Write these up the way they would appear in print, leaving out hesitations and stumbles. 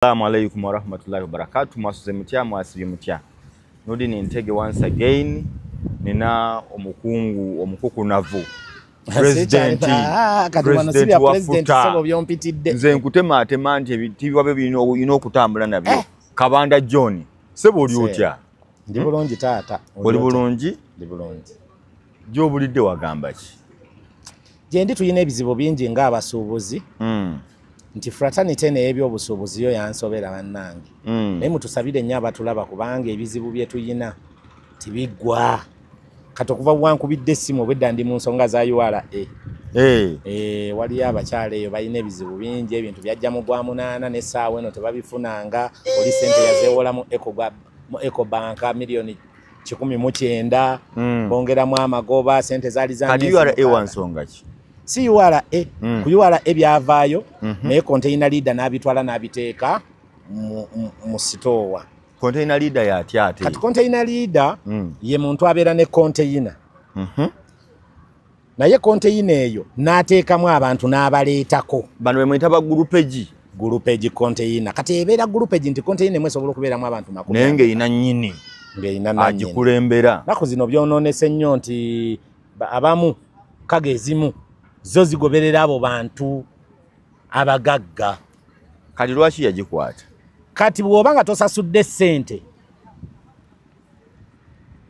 Assalamu alaikum warahmatullahi wabarakatuh. Mwasuze mutya, mwasibye mutya. Nurdin Ntege once again. Nina omukungu omukukunavu President wa Futa. Nze nkutema atema nti ebitiibwa bye birina okutambula nabyo. Kabanda John, sebo oli otya? Ndi bulungi taata. Oli bulungi? Ndi bulungi. Gy'obulidde wagamba ki? Gye ndi tulina ebizibu bingi ng'abasuubuzi. Nti fraternity n'ebyobusuubuzi yo yansobera bannange. Naye mutusabire nnyo abatulaba kubanga ebizibu bye tuyina tibiggwa. Kati okuva bwankubidde essimu obwedda ndi mu nsonga za URA. Waliyo abakyala eyo balina ebizibu bingi, ebintu byajja mu gwa 8 n'essaawa eno tebabifunanga. Oli ssente yazeewola mu Ecobank milioni 190, bongeramu amagoba, ssente zaali za Kati URA wa nsonga ki? Si URA, ku URA ebyavaayo, naye container leader n'abitwala n'abiteeka mu sitoowa. Container leader y'atya ate? Kati container leader ye muntu abeera ne container. Naye container eyo n'ateekamu abantu n'abaleetako. Bano be muyita ba groupage. Groupage container. Kati ebeera groupage nti container emwe esobola okubeeramu abantu 20. Naye ng'erina nnyini. Ng'erina nannyini. Agikulembera. Nnaku zino byonoonese nnyo nti abamu kaga ezimu zo zigoberera abo bantu abagagga. Kati lwaki yagikwata? Kati bw'oba nga tosasudde ssente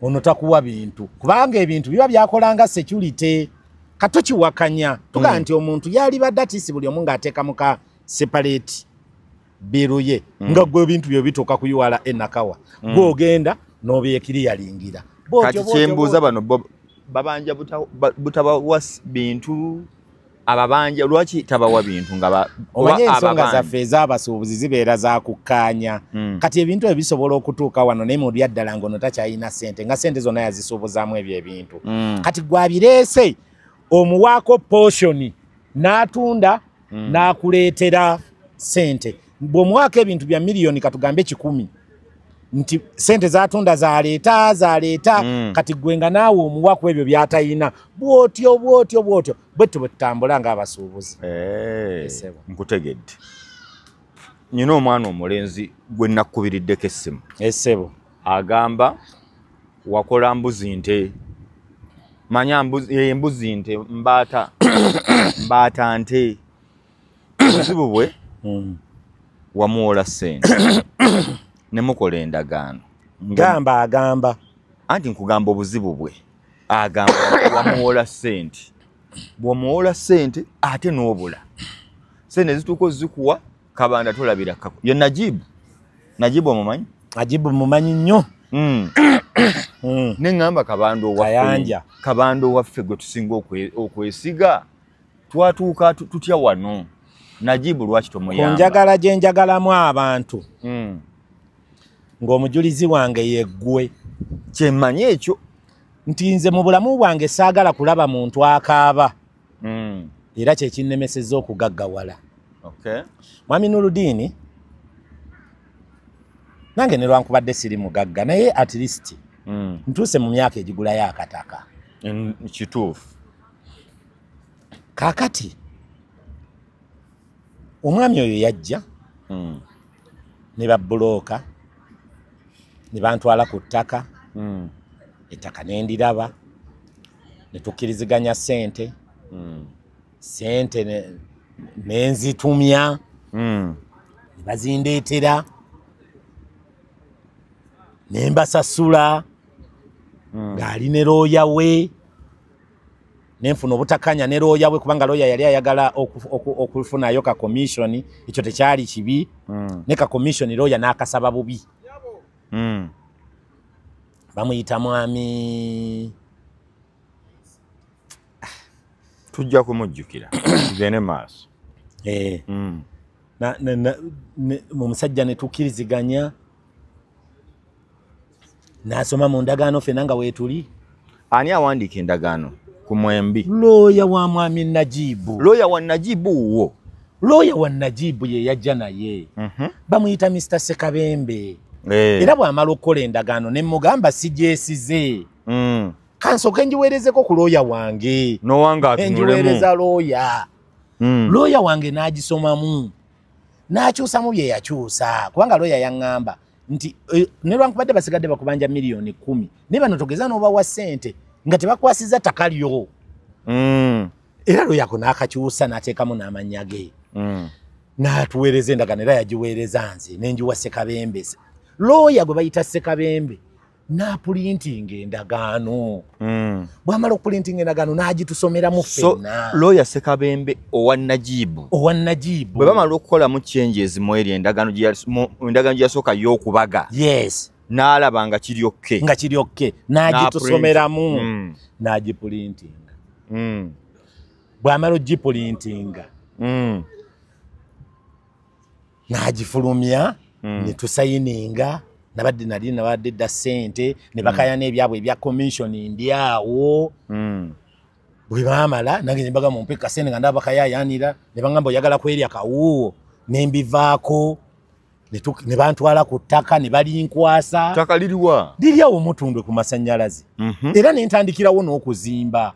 ono takuwa bintu, kubanga ebintu biba byakolanga security. Katokiwakanya tugamba nti omuntu yalibadde atisi buli omu ng'ateeka mu ka separate bill ye, nga gwe ebintu byo bituuka ku URA Nakawa, gw'ogenda n'obyekiriyalingira. Kati kyembuuza bano babanja butabawa bintu, ababanja lwaki tabawa bintu nga omanye ensonga zaffe ez'abasuubuzi zibeera za kukkaanya. Kati ebintu ebyo bisobola okutuuka wano naye mu byaddala ng'ono takyalina ssente, nga ssente zonna yazisuubuzaamu ebyo ebintu. Kati gwabireese omuwaako portion n'atunda n'akuleetera ssente. Bw'omuwaako ebintu bya miliyoni katugambe 100 nti sente zatunda zaleeta zaleeta, kati gwe nga naawe omuwa ku ebyo by'atayina. Bw'otyo bw'otyo bw'otyo bwetyo bwe tutambula ng'abasuubuzi. Nkutegedde. Nina omwana omulenzi gwe nakkubiriddeko essimu. Essebo. Agamba wakola mbuzi nte. Manya mbuzi nte mbaata mbaata nte. Obuzibu bwe wamuwola ssente. Ne mukola endagaano. Gamba agamba. Anti nkugamba obuzibu bwe. Agamba wamuwola ssente. Bw'omuwola ssente ate n'obula. Ssente zituuka ozikuwa Kabanda tolabira kako. Ye Najibu. Najibu omumanyi? Najibu mumanyi nnyo. Ne ŋŋamba Kabanda owaffe. Kabanda owaffe gwe tusinga okwesiga. Twatuuka tutya wano. Najibu lwaki tomuyamba? Ku njagala gye njagalamu abantu. Ng'omujulizi wange yeggwe. Kyemmanyi ekyo nti nze mu bulamu bwange saagala kulaba muntu akaaba. Era kye kinnemesezza okugaggawala. Mwami Nurudini nange ne lwankubadde siri mugagga, naye at least ntuuse mu myaka egigulayo akataka. Kituufu. Kaakati omwami oyo yajja ne babbulooka ne bantwala ku ttaka, ettaka ne ndiraba, ne tukkiriziganya ssente, ssente ne nzitumya, ne bazindeetera, ne mbasasula, ng'ali ne looya we, ne nfuna obutakkaanya ne looya we kubanga looya yali ayagala okufunayo ka commission, ekyo tekyali kibi, ne ka commission looya n'akasaba bubi. Bamuyita mwami tujja kumujjukira tugende maaso. Omusajja ne tukkiriziganya n'asoma mu ndagaano ffenna nga weetuli. Ani awandiika endagaano ku mwembi? Looya wa mwami Najibu. Looya wa Najibu wo? Looya wa Najibu ye yajja naye. Bamuyita Mr. Sekabembe. Era bw'amala okukola endagaano ne mugamba sigyesize. Kansooke ngiweerezeko ku looya wange. N'owange atunulemu. Ngiweereza looya. Looya wange n'agisomamu. N'akyusamu bye yakyusa, kubanga lawyer yaŋŋamba nti ne lwankubadde basigadde bakubanja 10 millioni, naye bano togeza n'obawa ssente nga tebakwasiza ttaka lyo. Era lawyer ko n'akakyusa n'ateekamu n'amannya ge. N'atuweereza endagaano, era yagiweereza nze nenjiwa Ssekabembe. Looya gwe bayita Ssekabembe n'apulintinga endagaano. Bw'amala okupulintinga endagaano n'agitusomeramu So ffenna. Lawyer Ssekabembe owa Najibu? Owa Najibu. Bwe bamala okukolamu changes mu eri endagaano endagaano gye yasooka y'okubaga, Yes. n'alaba nga kiri okay. Nga kiri okay, n'agitusomeramu, n'agipulintinga. Bw'amala ogipulintinga, n'agifulumya, ne tusayininga. Nabadde nali nabadde dda ssente ne bakayana ebyabwe ebya commission ndi awo. Bwe baamala nange ne mbagamba mumpe kasente nga ndaba bakayayanira, ne baŋŋamba oyagala kwerya kawuuwo, ne mbivaako, ne bantwala ku ttaka ne balinkwasa. Ttaka liriwa? Liri awo Mutundwe ku masannyalaze. Era ne ntandikirawo n'okuzimba.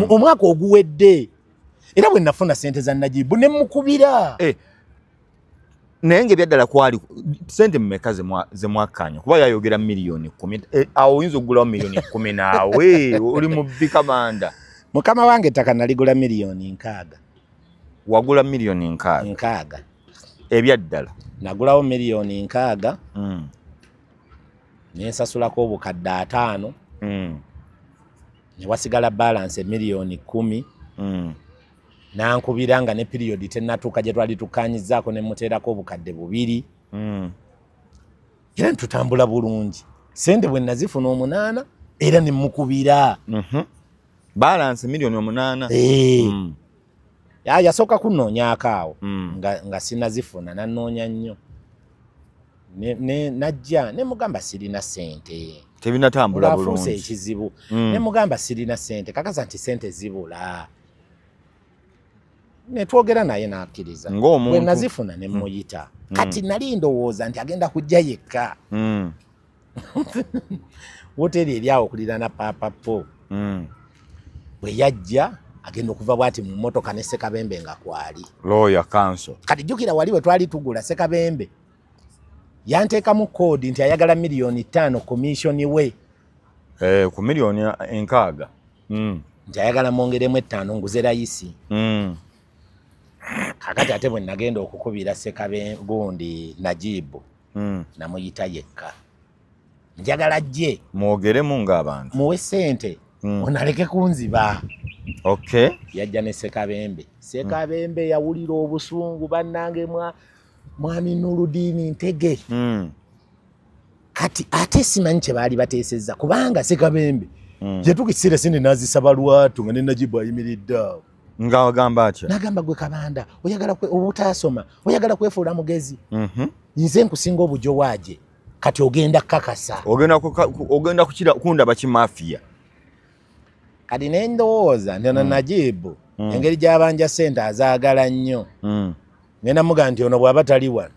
Omwaka oguwedde era bwe nafuna ssente za Najibu ne mukubira. Eh, naye nga ebyaddala kwali sente mmeka ze mwakkaanya? Kuba yayogera 10 millioni. Eh, awo oyinza okugulawo 10 millioni naawe oli mu bikabanda. Mukama wange, ettaka naligula 60 millioni. Wagula 60 millioni? 60. Ebyaddala? Nagulawo 60 millioni, nensasulako 50,000, ne wasigala balance 10 millioni. Nankubira nga ne period tennatuuka gye twali tukkanyizaako, ne muteerako 2,000. Era ntutambula bulungi. Sente bwe nazifuna 8 era ne mukubira. Balance 8 millioni. Eh. Yasooka kunnoonyaako awo, nga sinazifuna, nannoonya nnyo. Najja ne mugamba sirina ssente. Tebinatambula Ng'afuuse bulungi. ekizibu. Ne mugamba sirina ssente, kakasa nti ssente zibula. Ne twogera naye n'akkiriza. Ng'omuntu. Bwe nazifuna ne muyita. Kati nali ndowooza nti agenda kujja yekka. Woteeri eri awo okuliraana Paapa Po. Bwe yajja agenda okuva bw'ati mu mmotoka ne Ssekabembe nga kwali. Lawyer counsel. Kati jjukira wali we twali tugula, Ssekabembe yanteekamu code nti ayagala 5 millioni commission we. Eh, ku 60 millioni. Nti ayagala mwongeremu 5 nguze layisi. Kakati ate bwe nagenda okukubira Sekabe gundi Najibu, namuyita yekka, njagala ajje Mwogeremu ng'abantu. Muwe ssente, onaleke kunziba. Yajja ne Sekabembe. Sekabembe yawulira obusungu, bannange, mwami Nuludini Ntege. Kati ate simanyi kye baali bateesezza, kubanga Sekabembe yatuuka ekiseera sente n'azisaba lwatu nga ne Najibu ayimiridde awo. Nga agamba atya? N'agamba, gwe Kabanda, oyagala obutaasoma, oyagala kwefuula mugezi. Nze nkusinga obujowaaje, kati ogenda kakasa. Ogenda kukira kundaba kimafiya. Kati ne ndowooza nti ono Najibu, engeri gy'abanja ssente azaagala nnyo. Ngenda muga nti ono bw'aba tali wano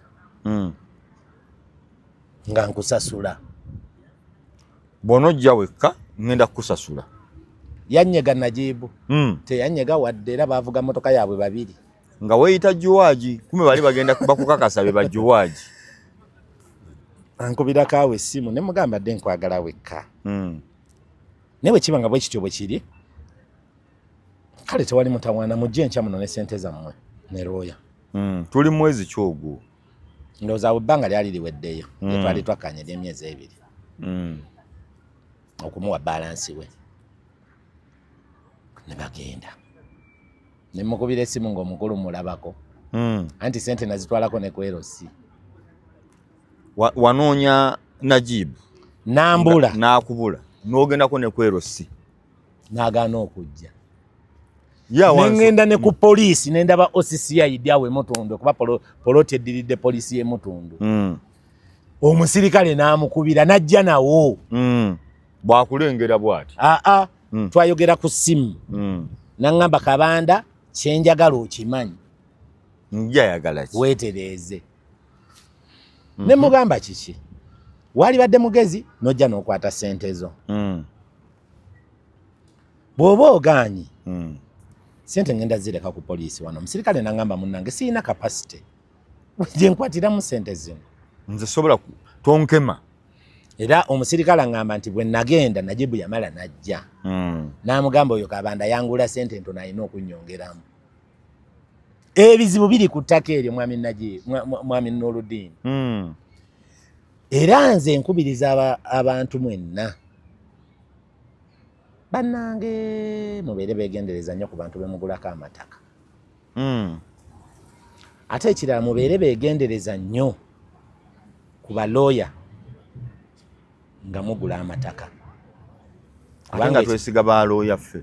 nga nkusasula. Bw'onojja wekka ngenda kukusasula. Yanyega Najibu? Teyanyega wadde, era baavuga motoka yaabwe babiri. Nga weeyita juwaagi, kume bali bagenda bakukakasa be bajuwaagi. Ankubirako awo essimu ne mugamba dde nkwagala wekka. Naye bwe kiba nga bwe kityo bwe kiri, kale tewali mutawaana, mujje enkya muno ne ssente zammwe ne looya. Tuli mwezi ki ogwo? Ndowooza awo ebbanga lyali liweddeyo. Twali twakkanye ery'emyezi 2 okumuwa balance we. Ne bagenda, ne mukubira essimu ng'omukulu mulabako. Anti sente nazitwalako ne kwerosi. Wanoonya Najibu? Nambula. N'akubula, n'ogendako ne kwerosi. N'agaana okujja. Ya wansi. Nengenda ne ku poliisi ne ndaba OCCID awo e Mutundwe, kuba poloti eddiridde poliisi y'e Mutundwe. Omusirikale n'amukubira n'ajja nawo. Bwakulengera bw'ati? Aa, twayogera ku ssimu. N'aŋŋamba, Kabanda, kyenjagala okimanyi. Njayagala ki? Weetereeze. Ne mugamba kiki? Wali badde mugezi n'ojja n'okwata ssente zo. Bw'oba ogaanyi, ssente ngenda zireka ku poliisi wano. Omusirikale n'aŋŋamba, munnange, siyina capacity. Gye nkwatiramu sente zino. Nze sobola tonkema. Era omusirikale angamba nti bwe nagenda Najibu yamala najja. N'amugamba oyo Kabanda yangula sente ntono alina okunyongeramu. Ebizibu biri ku ttaka eryo mwami Najibu, mwami Nurudini. Era nze nkubiriza abantu mwenna. Bannange mubeere beegendereza nnyo ku bantu bemugulako amataka. Ate ekirala mubeere beegendereza nnyo ku balooya nga mugula amataka. Ate nga twesiga balooya ffe.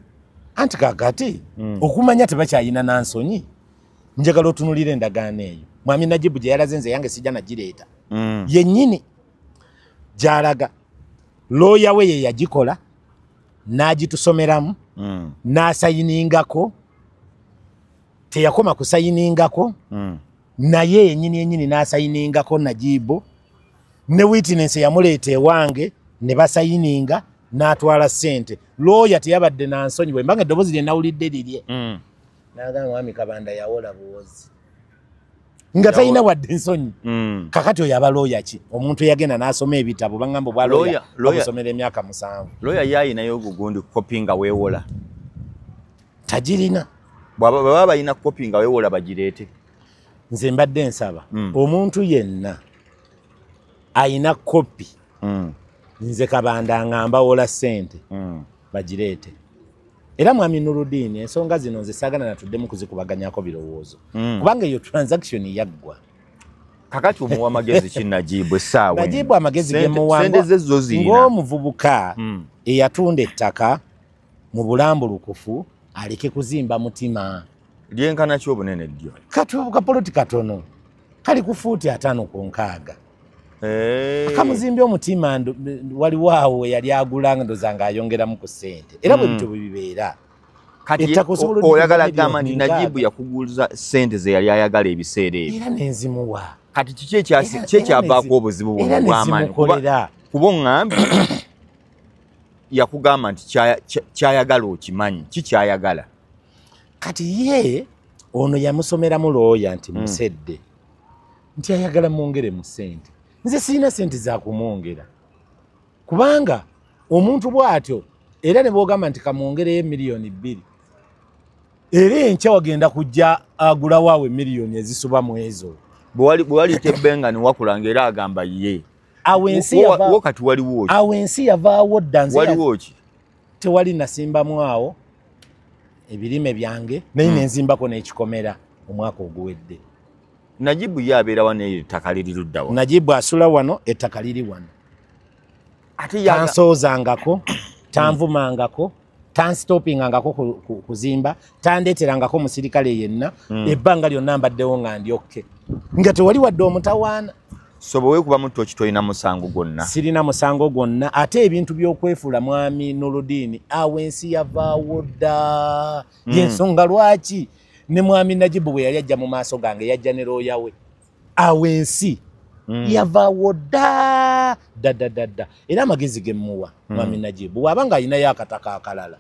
Anti kaakati okumanya tebakyayina na nsonyi, njagala otunuulire endagaano eyo. Mwami Najibu gye yalaze nze yange sijja nagireeta. Yennyini gy'alaga looya we ye yagikola n'agitusomeramu, n'asayiningako, teyakoma kusayiningako, naye yennyini yennyini n'asayiningako Najibu, ne witness yamuleeta ewange ne basayininga n'atwala ssente. Looya teyabadde na nsonyi bwe mbanga eddoboozi lye nawulidde lirye. N'agamba mwami Kabanda yawola buwozi. Nga talina wadde nsonyi. Kakati oyo aba looya ki? Omuntu eyagenda n'asoma ebitabo bangamba obwa looya bamusomera emyaka 7. Looya ye ayinayo ogugundi kopi nga weewola. Tagirina. Bw'aba balina kopi nga weewola bagireete. Nze mbadde nsaba omuntu yenna ayina kopi nze Kabanda nga mbawola ssente bagireete. Era mwami Nurudini ensonga zino nze saagala natuddemu kuzikubaganyako birowoozo. Kubanga eyo transaction yaggwa. Kakati omuwa amagezi ki Najibu essaawa eno? Najibu amagezi ge muwa sente ze zo zirina. Ng'omuvubuka eyatunda ettaka mu bulambulukufu aleke kuzimba mutima. Lyenkana ki obunene ddyo? Kati kapoloti katono kali ku fuuti 5 ku 6. Akamuzimbye omutima waliwo awo eyali agula ndoza ng'ayongeramu ku ssente. Era bwe bityo bwe bibeera. Kati oyagala gamba nti Najibu yakuguliza ssente ze yali ayagala ebiseera ebyo. Era nenzimuwa. Kati kiki ekyavaako obuzibu buno obw'amaanyi? Kuba oŋŋambye yakugamba nti kyayagala okimanyi, ki kyayagala? Kati ye ono yamusomeramu looya nti musedde nti ayagala mwongere mu ssente. Nze sirina ssente za kumwongera. Kubanga omuntu bw'atyo era ne bw'ogamba nti kamwongereyo miliyoni 2. Era enkya wagenda kujja agula waawe miliyoni ezisuba mu ezo. Bwe wali tebbenga ne wakulanga era agamba ye. Awo ensi yava wo kati waliwo ki? Awo ensi yavaawo dda nze waliwo ki? Tewali nasimbamu awo ebirime byange naye nenzimbako n'ekikomera omwaka oguwedde. Najibu ye abeera wano ettaka liri ludda wa? Najibu asula wano ettaka liri wano. Ate tansoozangako, tanvumangako, tanstopingangako kuzimba, tandeeterangako musirikale yenna, ebbanga lyonna mbaddewo nga ndi okke. Nga tewali wadde omutawaana. So bwe weekuba mu ttoki tolina musango gwonna? Sirina musango gwonna. Ate ebintu by'okwefuula mwami Nurudini awo ensi yavaawo dda. Y'ensonga lwaki ne mwami Najibu bwe yali ajja mu maaso gange yajja ne looya we. Awo ensi yavaawo dda dda dda dda. Era amagezi ge mmuwa mwami Najibu bw'aba ng'alinayo akataka akalala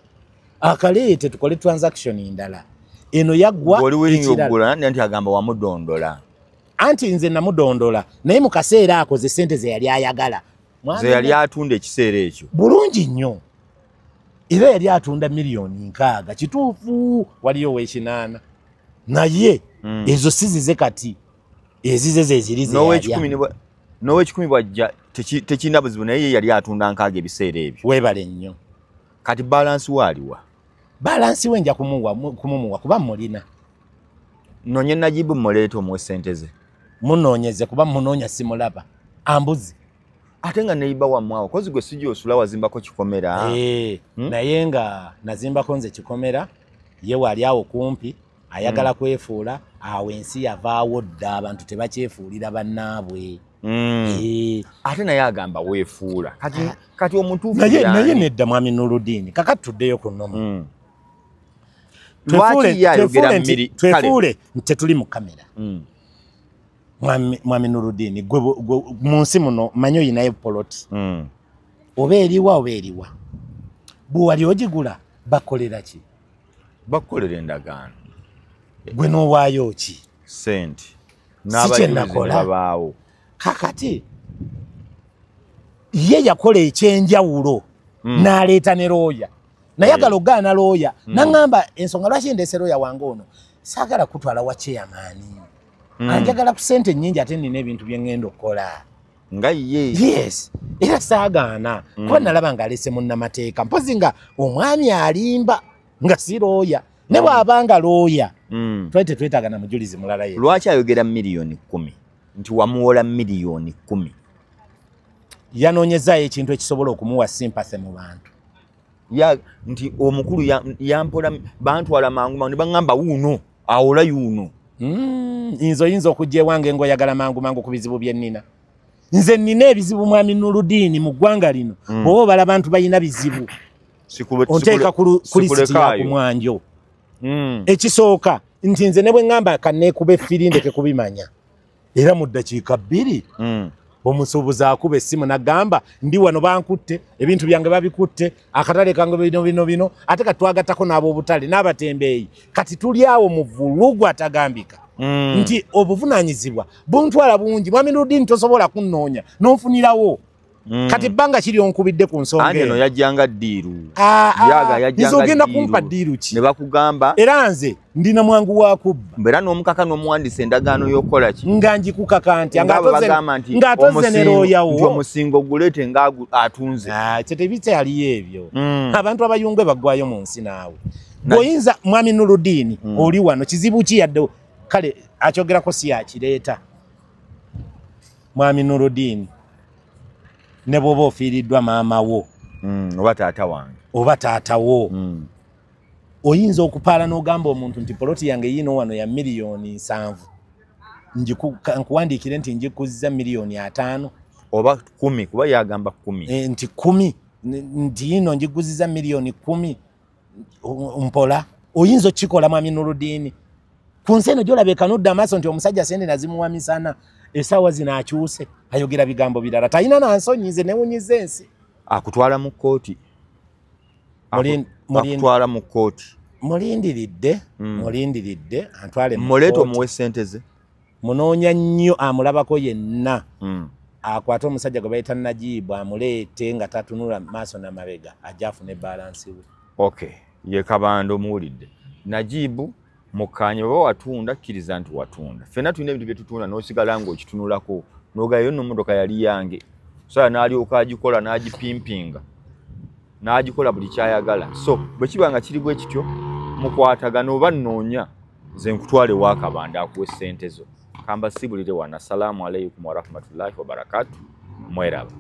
akaleete tukole transaction ndala. Eno yaggwa ekirala. Nti agamba wamudondola. Anti nze namudondola naye mu kaseera ako ze ssente ze yali ayagala. Ze yali atunda ekiseera ekyo. Bulungi nnyo. Era yali atunda miliyoni 6 kituufu waliyo ow'ekinaana. Naye ezo si zize kati ezize ze ziri ze yali. N'ow'ekikumi bw'ajja tekirina buzibu naye ye yali atunda 6 ebiseera ebyo. Weebale nnyo. Kati balansi we aliwa? Balansi we nja kumumuwa kuba mulina. Nonye Najibu muleete omuwe ssente ze. Munoonyeze kuba munoonya simulaba. Ambuzi. Ate nga neiba wammwe awo kozi gwe sijja osula wazimbako kikomera. Naye nga nazimbako nze kikomera ye wali awo kumpi ayagala kwefuula awo ensi yavaawo dda abantu tebakyefuulira bannaabwe. Ate naye agamba weefuula. Kati omutuufu naye nedda mwami Nurudini kakati tuddeyo ku nnomo. Twefuule tetuli mu kamera. Mwami Nurudini gwe mu nsi muno manyi oyinayo poloti. Oba eriwa oba eriwa. Bwe wali ogigula bakolera ki? Bakolera endagaano. Gwe n'owaayo ki? Ssente. Si kye nakola. Kakati ye yakola ekyenjawulo n'aleeta ne looya. Nayagala ogaana looya. Naŋŋamba ensonga lwaki ndeese looya wange ono, saagala kutwala wa chairman. Anjagala ku ssente nnyingi ate nina ebintu bye ŋŋenda okukola. Nga ye. Yes. Era saagaana. Kuba nalaba ng'aleese munnamateeka. Mpozi nga omwami alimba nga si looya. Ne bw'aba nga looya, twali tetwetaaga na mujulizi mulala ye. Lwaki ayogera 10,000,000? Nti wamuwola 10,000,000. Yanoonyezaayo ekintu ekisobola okumuwa sympathy mu bantu. Ya nti omukulu yampola bantwala mangu mangu ne baŋŋamba wuuno awola yuuno. Nze oyinza okujja ewange ng'oyagala mangu mangu ku bizibu bye nnina. Nze nnina ebizibu mwami Nurudini mu ggwanga lino. Bw'oba obala bantu balina bizibu. Onteeka ku lisiti ya ku mwanjo. Ekisooka nti nze ne bwe ŋŋamba kanneekuba effiri ndeke kubimanya. Era mu ddakiika 2 omusuubuzi akuba essimu n'agamba ndi wano bankutte, ebintu byange babikutte, akatale kange bino bino bino, ate kati twagattako n'ab'obutale n'abatembeeyi. Kati tuli awo mu vulugu atagambika. Nti obuvunaanyizibwa buntwala bungi. Mwami Nurudini tosobola kunnoonya n'onfunirawo. Kati ebbanga kiri onkubidde ku nsonga eno. Eno yajjanga ddiiru. Nze ogenda kumpa ddiiru ki? Ne bakugamba. Era nze ndina mwangu wa kubba. Mbeera n'omukaka n'omuwandiisa endagaano y'okukola ki? Nga njikukaka nti ng'atoze ne looya wo. Nti omusingo guleete nga atunze. Kye tebikyaliyo ebyo. Abantu abayungwe baggwayo mu nsi naawe. Bw'oyinza mwami Nurudini oli wano kizibu ki yadde kale akyogerako si yakireeta. Mwami Nurudini ne bw'oba ofiiriddwa maama wo oba taata wange oba taata wo oyinza okupaala n'ogamba omuntu nti poloti yange yiino wano ya 7,000,000 nkuwandiikire nti njikuzza 5,000,000 oba 10 kuba yagamba 10 nti 10 nti yiino njiguzizza 10,000,000 mpola. Oyinza okukikola mwami Nurudini? Ku nsi eno gy'olaba ekanudde amaaso nti omusajja sente nazimuwa misana, essaawa zino akyuse ayogera bigambo birala, talina na nsonyi. Nze newunyiza ensi. Akutwala mu kkooti. Akutwala mu kkooti. Mulindiridde, mulindiridde antwale mu muleete omuwe ssente ze. Munoonya nnyo amulabako yenna. Akwate omusajja gwe bayita Najibu amuleete nga tatunula maaso na mabega, ajja afune balansi we. Okay, ye Kabando omuwulidde. Najibu mukanye baba watunda kkiriza nti watunda. Ffenna tulina ebintu bye tutunda n'osigala ng'okitunulako n'ogayo nno mmotoka yali yange. So n'alyoka agikola n'agipimpinga n'agikola buli ky'ayagala. So bwe kiba nga kiri bwe kityo mukwatagana oba nnoonya nze nkutwale wa Kabanda akuwe ssente zo. Kamba sibulire wana. Assalamu alaikum warahmatullahi wabarakatuh. Mweraba.